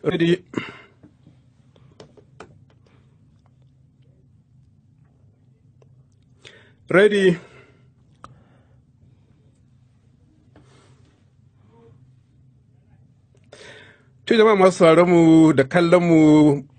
Ready. Ready. To jama'a masu sauraron mu da kallon mu,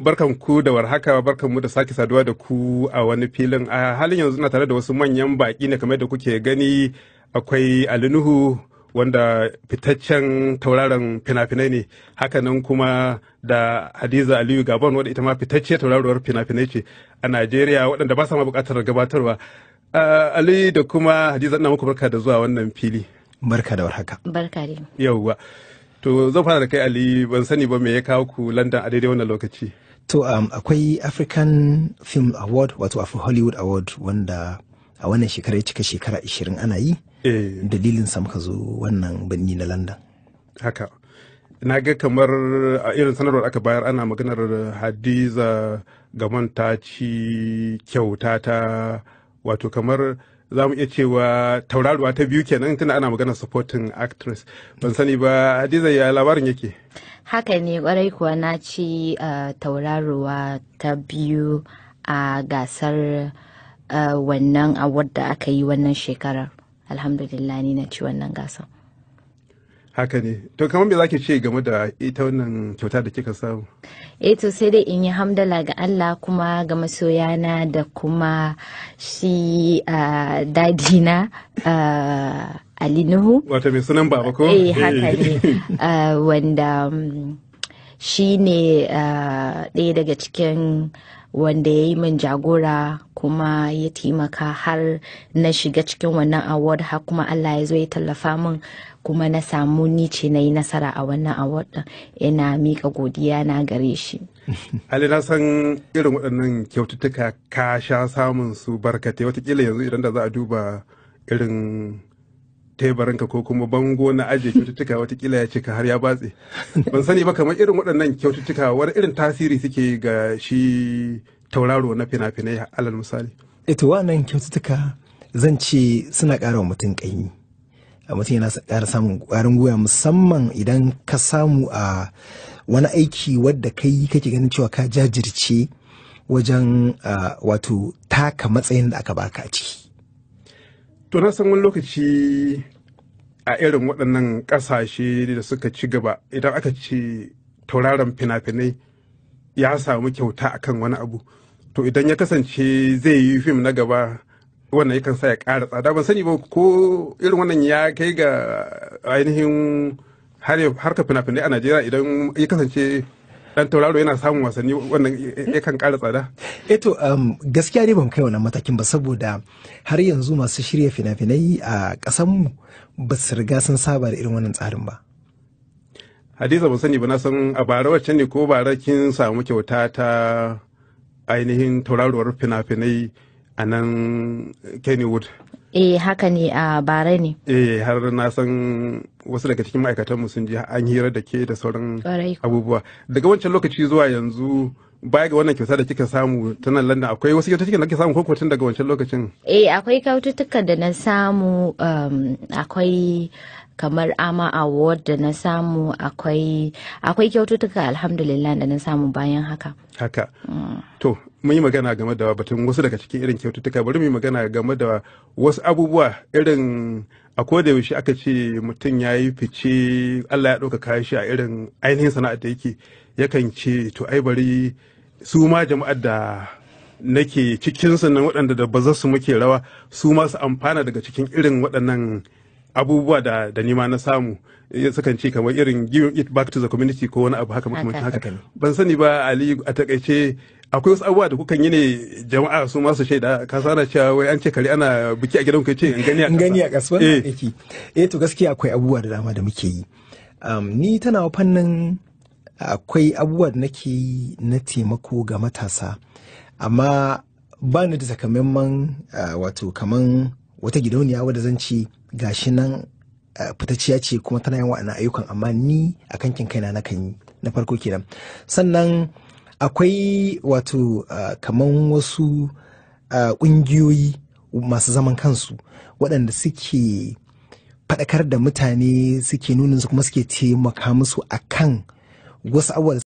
barkan ku da warhaka, barkan mu da sake saduwa da ku a wani filin. A halin yanzu na tare da wasu manyan baki ne, kamar da kuke gani akwai Ali Nuhu, wanda fitaccen tauraron fina-finai ne, hakanan kuma da Hadiza Aliyu Gabon, wadda ita ma fitacciyar tauraruwar fina-finai ce a Najeriya, waɗanda ba sa ma buƙatar gabatarwa. Ali da kuma Hadiza, ina muku barka da zuwa wannan fili. Barka da warhaka. Barka dai. Yauwa. To zan fara da kai Ali, ban sani ba me ya kawo ku London a daidai wannan lokaci? To akwai African Film Award, wato Afro Hollywood Award, wanda a wannan shekara ya cika shekara 20 ana yi. Dalilin sa muka zo wannan birni na London. Haka. Na ga kamar a irin sanarwar aka bayar ana maganar Hadiza Gabon ta ci kyauta ta, wato kamar za mu iya cewa tauraruwa ta biyu kenan, tunda ana maganar supporting actress. Ban sani ba Hadiza, ya labarin yake? Haka ne, kwarai kuwa, na ci tauraruwa ta biyu a gasar wannan award da aka yi wannan shekarar. Alhamdulillah, ni na ci wannan gasar. Haka ne. To kamar me zaki ce game da ita wannan kyauta da kika samu? Eh, to sai dai in yi hamdala ga Allah, kuma ga masoyana, da kuma shi dadina Ali Nuhu. Wato mai sunan baba ko? Eh, haka ne. Wanda shi ne ɗaya daga cikin wanda ya yi min jagora kuma ya taimaka har na shiga cikin wannan award, har kuma Allah ya zo ya tallafa min kuma na samu ni ce na yi nasara a wannan award din. Ina miƙa godiya na gare shi. Ali, na san irin waɗannan kyaututtuka ka sha samun su barkatai. Watakila yanzu idan da za a duba irin teburinka ko kuma bango na ajiye kyaututtuka, watakila ya cika har ya batse. Ban sani ba, kamar irin waɗannan kyaututtuka wani irin tasiri suke ga shi tauraro na fina-finai, alal misali? Ito wannan kyaututtuka zan ce suna ƙara wa mutum ƙaimi. Mutum yana ƙara samun ƙwarin gwiwa, musamman idan ka samu a wani aiki wadda kai kake ganin cewa ka jajirce wajen wato taka matsayin da aka baka a ciki. To na san wani lokaci a irin waɗannan ƙasashe da suka ci gaba, idan aka ce tauraron fina-finai ya samu kyauta akan wani abu, to idan ya kasance zai yi fim na gaba, wannan yakan sa ya ƙara tsada. Ban sani ba ko irin wannan ya kai ga ainihin harkar fina-finai a Najeriya, idan ya kasance dan tauraro yana samun wasanni, wannan yakan ƙara tsada. Eto gaskiya dai bamu kai wannan matakin ba, saboda har yanzu masu shirya fina-finai a ƙasanmu ba su riga sun saba da irin wannan tsarin ba. Hadiza, ban sani ba, na san a bara wacce ne ko bara kin samu kyauta ta ainihin tauraruwar fina-finai a nan Kennywood. Eh, haka ne, a bara ne. Eh, har na san wasu daga cikin ma'aikatanmu sun ji an hira da ke da sauran abubuwa. Daga wancan lokaci zuwa yanzu, baya ga wannan kyauta da kika samu ta nan London, akwai wasu kyaututtukan da kika samu ko tun daga wancan lokacin? Eh, akwai kyaututtukan da na samu, akwai kamar AMA Award da na samu, akwai kyaututtuka alhamdulillah da na samu bayan haka. Haka. To mun yi magana game da batun wasu daga cikin irin kyaututtuka, bari mu yi magana game da wasu abubuwa irin a koda yaushe aka ce mutum ya yi fice, Allah ya ɗaukaka shi a irin ainihin sana'ar da yake, yakan ce to ai bari su ma jama'ar da nake cikin su nan, waɗanda da bazar su muke rawa, su ma su amfana daga cikin irin waɗannan abubuwa da nima na samu. Sukan ce kamar irin giving it back to the community ko wani abu haka makamancin haka. Ban sani ba Ali, a takaice akwai wasu abubuwa da kukan yi ne jama'a su masu shaida? Ka sana cewa wai an ce kare ana biki a gidan ku ce in gani a In gani a kasuwa. Eh, to gaskiya akwai abubuwa da dama da muke yi. Ni tana fannin akwai abubuwa da nake yi na taimako ga matasa, amma ba ni da takamaiman wato kaman wata gidauniya wadda zan ce gashi nan fitacciya ce kuma tana yin wa'annan ayyukan, amma ni a kankin kaina na kan yi. Na farko kenan. Sannan akwai wato kaman wasu ƙungiyoyi masu zaman kansu waɗanda suke faɗakar da mutane, suke nunin su kuma suke taimaka musu akan wasu abubuwa.